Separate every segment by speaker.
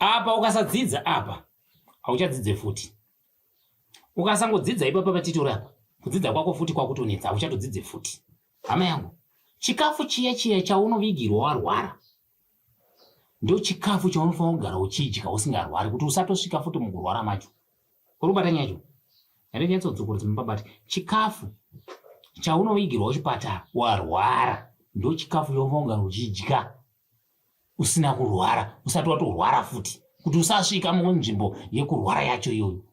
Speaker 1: Apa ukasadzidza apa hauchadzidze futi. Ukasangodzidza ipapa patitori apa, kudzidza kwako futi kwakutonetsa, hauchatodzidze futi. Hama yangu, chikafu chiya chiya chaunovigirwa warwara ndochikafu chaunofanira kugara uchidya usingarwari kuti usatosvika futi mukurwara macho. Uri kubata nyaya yacho? Yandinyatsodzokorodza mupabati. Chikafu chaunovigirwa kuchipatara warwara ndochikafu chaunofanira kugara uchidya usina kurwara, usati watorwara futi, kuti usasvika munzvimbo yekurwara yacho iyoyo.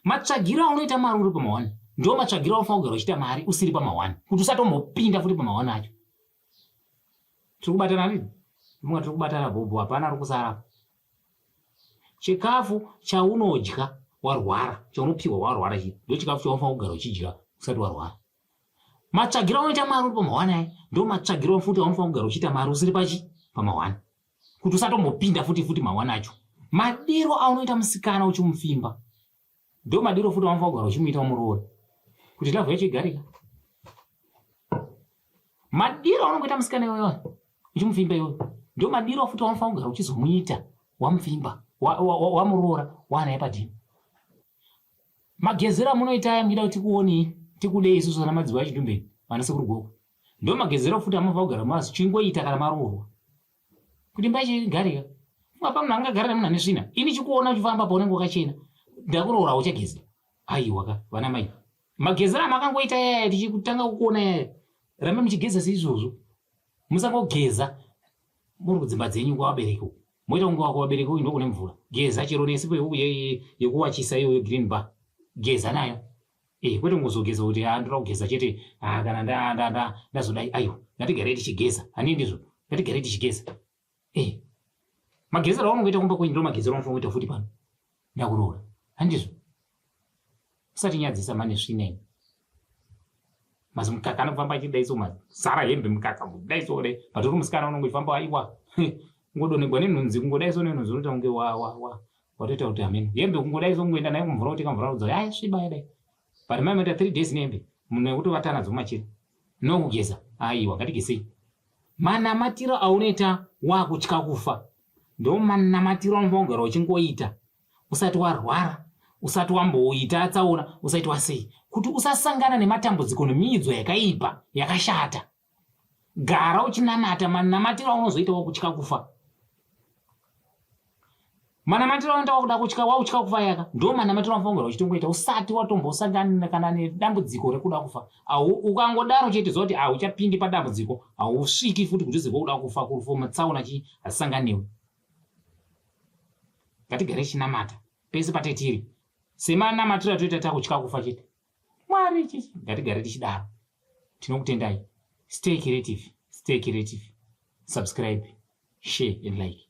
Speaker 1: Matsvagiro aunoita mari uri pamahwani ndo matsvagiro aunofanira kugara uchiita mari usiri pamahwani, kuti usatombopinda futi pamahwani acho. Tiri kubatana rini? Munga tiri kubatana bhobho, hapana ari kusara. Chikafu chaunodya warwara, chaunopiwa warwara chii, ndo chikafu chaunofanira kugara uchidya usati warwara. Matsvagiro aunoita mari uri pamahwani aya ndo matsvagiro futi aunofanira kugara uchiita mari usiri pachi pamahwani, kuti usatombopinda futi futi mahwani acho. Madiro aunoita musikana uchimufimba ndo madiro futi aunofanira kugara uchimuita umuroora, kuti love yacho igarika. Madiro aunongoita musikana iyoyo uchimufimba iyoyo ndo madiro futi aunofanira kugara uchizomuita wamufimba, wamuroora, waanaye padini. Magezero amunoita aya muchida kuti tikuonei tikudei isusu vana madzibaba aChidhumbeni vana sekuru Gokwe, ndo magezero futi amunofanira kugara mazuchingoita kana maroorwa, kuti imba yacho igarika. Apa munhu angagara nemunhu ane svina, ini chikuona uchifamba paunenge wakachena, ndakuroora hauchageza. Aiwa ka vana mai, magezero amakangoita yaya tichikutanga kukuona yaya, rambai muchigeza seizvozvo. Musangogeza muri kudzimba dzenyu kwavabereki uko, moita kunge wako vabereki uyu ndokune mvura. Geza chero nesipo yekuwachisa iyoyo green bar, geza nayo. Kwete kungozogeza kuti ndoda kugeza chete, kana ndazodai. Aiwa, ngatigarei tichigeza, handii ndizvo, ngatigarei tichigeza. Magezero aunongoita kumba kwenyu ndo magezero aunofanira kuita futi pano ndakuroora, handizvo? Usatinyadzisa mane svina imi. Mazimukaka anofamba achidai so, mazara hembe mukaka kudai so kudai, but uri musikana unonge uchifamba aiwa kungodonhegwa nenhunzi, kungodai so nenhunzi unoita kunge watoita kuti hameno hembe, kungodai so kungoenda nayo kumvura kuti kamvura kudzoka ai sviba yadai, but mai maita 3 days nehembe munhu yekutovata nadzo mumachira no kugeza. Aiwa, ngatigesei. Manamatiro aunoita wakutya kufa ndo manamatiro aunofanira kugara uchingoita usati warwara, usati wamboita tsaona, usati wasei, kuti usasangana nematambudziko nemiidzo yakaipa yakashata. Gara uchinamata manamatiro aunozoita wakutya kufa. Manamatiro aunoita wakuda kutya, wautya kufa yaka, ndo manamatiro aunofanira kugara uchitongoita usati watombosangana kana nedambudziko rekuda kufa. Ukangodaro chete ziva kuti hauchapindi padambudziko, hausviki futi kudhuze kwekuda kufa, kurufu tsaona chii hazisanganiwe. Ngatigare tichinamata pese patetiri, semanamatiro atoita takutya kufa chete. Mwari chichi, ngatigare tichidaro. Tinokutendai. Stay creative, stay creative. Subscribe, share and like.